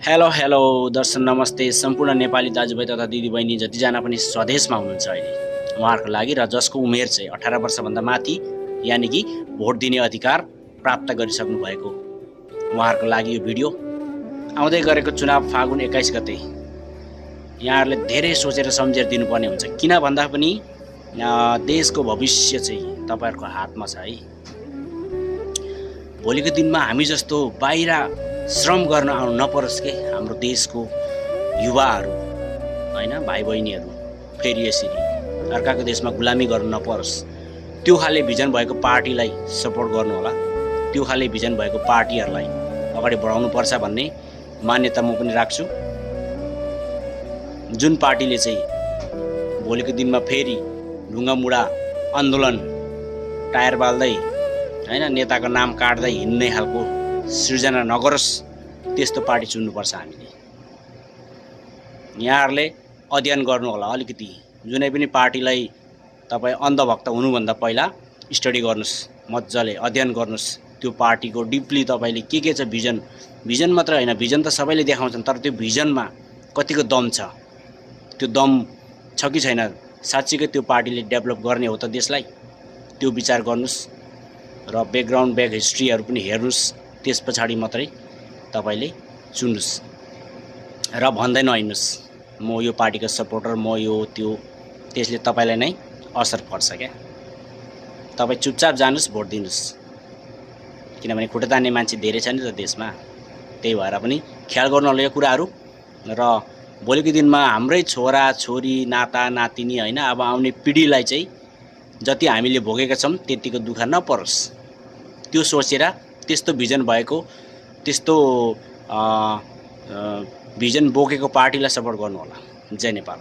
Hello hello दर्शन नमस्ते सम्पूर्ण नेपाली दाजुभाइ तथा दिदीबहिनी जतिजना पनि स्वदेशमा हुनुहुन्छ अहिले उहाँहरूको लागि र जसको उमेर चाहिँ 18 वर्षभन्दा माथि यानि कि भोट दिने अधिकार प्राप्त गरिसक्नु भएको उहाँहरूको लागि यो भिडियो। आउँदै गरेको चुनाव फागुन 21 गते यहाँहरूले धेरै सोचेर सम्झेर दिनुपर्ने हुन्छ, किन भन्दा पनि देशको भविष्य चाहिँ तपाईहरुको हातमा छ है। भोलिको दिनमा हामी जस्तो बाहिर श्रम गर्न आउनु नपरोस् के हाम्रो देशको युवाहरू हैन, भाइ बहिनीहरू फेरि यसरी अर्काको देशमा गुलामी गर्नु नपरोस्। त्यो खाले भिजन भएको पार्टीलाई सपोर्ट गर्नु होला, त्यो खाले भिजन भएको पार्टीहरूलाई अगाडि बढाउनु पर्छ भन्ने मान्यता म पनि राख्छु। जुन पार्टीले चाहिँ भोलिको दिनमा फेरि ढुङ्गामुढा आन्दोलन टायर बाल्दै हैन नेताको नाम काट्दै हिँड्ने खालको सृजना नगरोस्, त्यस्तो पार्टी चुन्नुपर्छ हामीले। यहाँहरूले अध्ययन गर्नु होला अलिकति, जुनै पनि पार्टीलाई तपाईँ अन्धभक्त हुनुभन्दा पहिला स्टडी गर्नुस्, मजाले अध्ययन गर्नुस्। त्यो पार्टीको डिपली तपाईँले के छ भिजन मात्र हैन, भिजन त सबैले देखाउँछन्, तर त्यो भिजनमा कतिको दम छ, त्यो दम छ कि छैन, साच्चीकै त्यो पार्टीले डेभलप गर्ने हो त देशलाई, त्यो विचार गर्नुस् र ब्याकग्राउन्ड ब्याक हिस्ट्रीहरू पनि हेर्नुस्। त्यस पछाडि मात्रै तपाईले चुन्नुस् र भन्दै नहिँड्नुस् म यो पार्टीको सपोर्टर, म यो त्यो, त्यसले तपाईलाई नै असर पर्छ क्या। तपाई चुपचाप जानुस्, भोट दिनुस्, किनभने खुट्टा तान्ने मान्छे धेरै छ नि त देशमा। त्यही भएर पनि ख्याल गर्नु होला यो कुराहरू। र भोलिको दिनमा हाम्रै छोरा छोरी नाता नातिनी हैन, अब आउने पिढीलाई चाहिँ जति हामीले भोगेका छौं त्यतिको दुःख नपरोस्, त्यो सोचेर त्यस्तो भिजन भएको, त्यस्तो भिजन बोकेको पार्टीलाई सपोर्ट गर्नु होला। जय नेपाल।